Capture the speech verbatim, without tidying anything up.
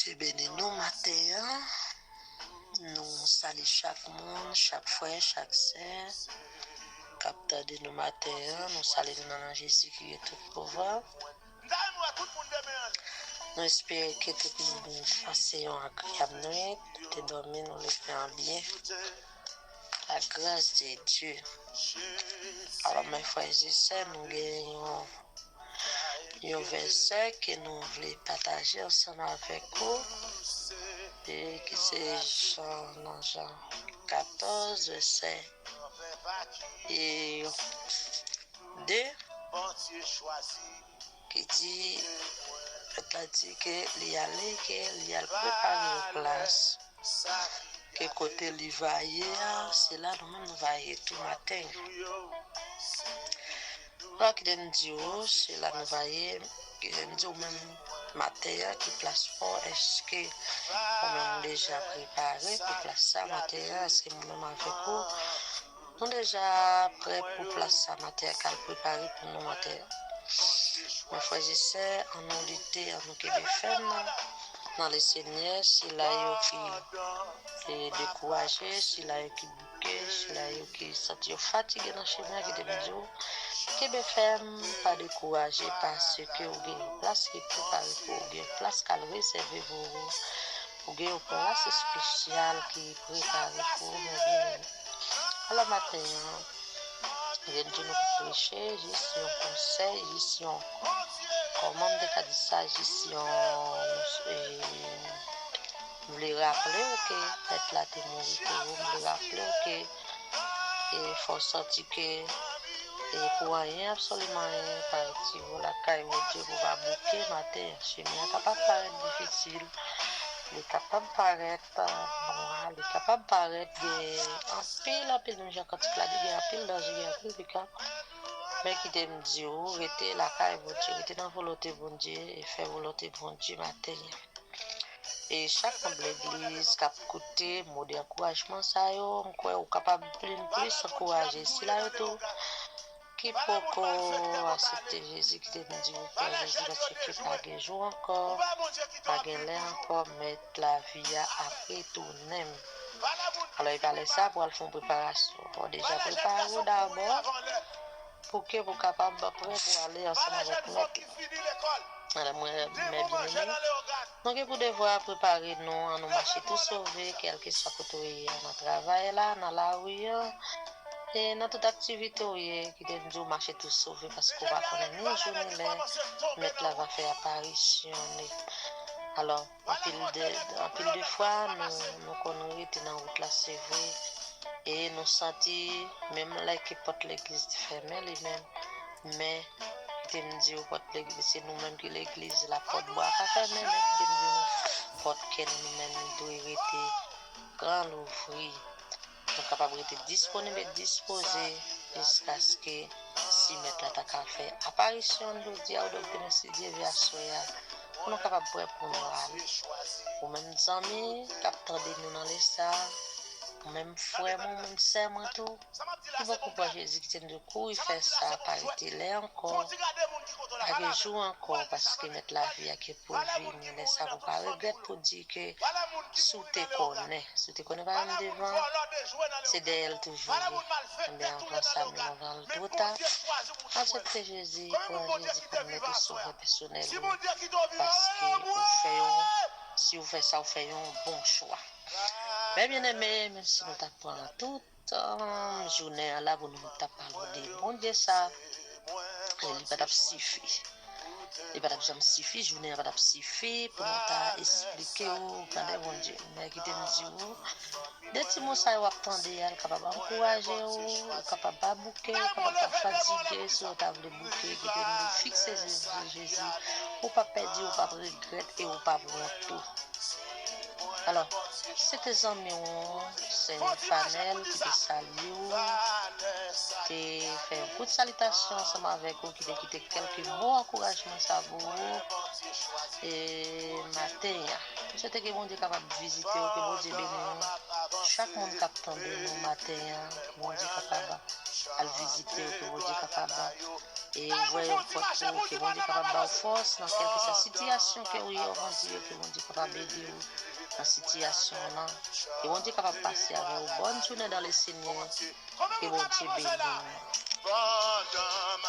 Bondye beni nou maten an. Nou salye chak moun, chak frè, chak sè k ap tande nou maten an. Nou salye nou nan non Jezi ki gen tout pouvwa. Nou espere ke tout moun pase yon agreyab nwit, te dòmi, nou leve an byen. La grâce de Dieu. Alò, mè frè e sè, nou gen yon, yon vèsè ke nou vle pataje ansanm avèk ou, e ki se Jan, nan Jan katòz, vèsè e de, ki di, Pèt la di ke li ale, ke li al prepare yon plas, ke kote li va ye a, se la nou menm nou va ye tou maten. Alò, kite m di w, se la nou va ye, kite m di w menm maten an, ki plas pa w, èske ou menm ou deja prepare pou plas sa maten an, èske mwen menm avèk ou, nou deja prè pou plas sa maten an, k al prepare pou nou maten an. Mè frè e sè, ann nou lite, ann nou kenbe fèm nan Lesenyè, sila yo ki e dekouraje, sila yo ki bouke, sila yo ki santi yo fatige nan chemen an, kite m di w, kenbe fèm, pa dekouraje, paske ou gen yon plas ki prepare pou ou, ou gen yon plas k al rezève pou ou, ou gen yon plas espesyal ki prepare pou ou, mè byeneme. Alò, maten an, gen di nou pou preche, jis yon konsèy, jis yon, kòman m te ka di sa, jis yon, e, M vle raple w ke Mèt la te mouri pou ou. M vle raple w ke, e, fò w santi ke, e, pou anyen, absoliman anyen, pa rete lakay Bondye pou w pa bouke maten an. Chemen an kapab parèt difisil, li kapab parèt, a, nwa, li kapab parèt gen anpil, anpil, menm jan kantik la di, gen anpil danje, gen anpil pika. Men kite m di w, rete lakay Bondye, rete nan volonte Bondye, e fè volonte Bondye maten an. E chak manm legliz k ap koute mo de ankourajman sa yo, m kwè ou kapab vin plis ankouraje sila yo tou ki poko aksepte Jezi, kite m di w, kwè Jezi, paske pa gen jou ankò, pa gen lè ankò, Mèt lavi a ap retounen. Alò, e pa lè sa pou al fè yon preparasyon. Fò w deja prepare w dabò pou ke pou kapab prè pou ale ansanm avèk Mèt la. Alò, mwen, mè byeneme, nou gen pou devwa prepare nou, ann nou mache tou sove, kèlkeswa kote w ye a, nan travay la, nan lari an, e nan tout aktivite w ye, kite m di w mache tou sove, paske w pa konnen ni jou ni lè Mèt la va fè aparisyon li. Alò, anpil de, anpil de fwa, nou, nou konn rete nan wout la, se vre, e nou santi, menm lè ke pòt legliz te fèmen li menm, men, kite m di w, pòt legliz, se nou menm ki legliz, la pòt bwa ka fèmen, men kite m di nou, pòt kè nou, nou menm, li dwe rete gran louvri. Nou kapab rete disponib e dispoze jiskaske si Mèt la ta ka fè aparisyon l jodi a oubyen demen, si Dye vle, aswè a, pou nou kapab prè pou nou ale. Ou menm zanmi k ap tande nou nan lè sa, ou menm frè mwen, ou menm sè mwen tou, ki poko pran Jezi, kite m di w kouri fè sa, pa rete lè ankò, pa gen jou ankò, paske Mèt lavi a gen pou vini, lè sa pou pa regrèt pou di ke si w te konnen, si w te konnen pa menm devan, se dèyè l toujou ye. Enben, anvan sa, menm anvan l twò ta, aksepte Jezi, pran Jezi kòm Mèt e Sovè pèsonèl ou, paske ou fè yon, si w fè sa, ou fè yon bon chwa. Mè byeneme, menm si nou ta pran tout tan jounen an la pou nou t ap pale de Bondye sa, e li pa t ap sifi. Li pa t ap janm sifi, jounen an pa t ap sifi pou nou ta esplike w grandè Bondye. Men kite m di w, de ti mo sa yo w ap tande a, l kapab ankouraje w, ou kapab pa bouke, ou kapab pa fatige, si w ta vle bouke, kite m di w fikse Jezi, Jezi, ou p ap pèdi, ou p ap regrèt e ou p ap wont tou. Alò, se te zanmi w, sè Fanèl, ki te salye w, te fè yon kout salitasyon ansanm avèk ou, ki te kite kèlke mo ankourajman sa pou ou, e maten an. M swete ke Bondye kapab vizite w, ke Bondye beni w. Chak moun k ap tande nou maten an, ke Bondye kapab al vizite w, ke Bondye kapab E ouvè yon pòt pou ou, ke Bondye kapab ba w fòs nan kèlkeswa sitiyasyon ke ou ye, Bondye, ke Bondye kapab ede w nan sitiyasyon w lan. Ke Bondye kapab pase avè w. Bòn jounen dans le Seigneur. Ke Bondye beni w.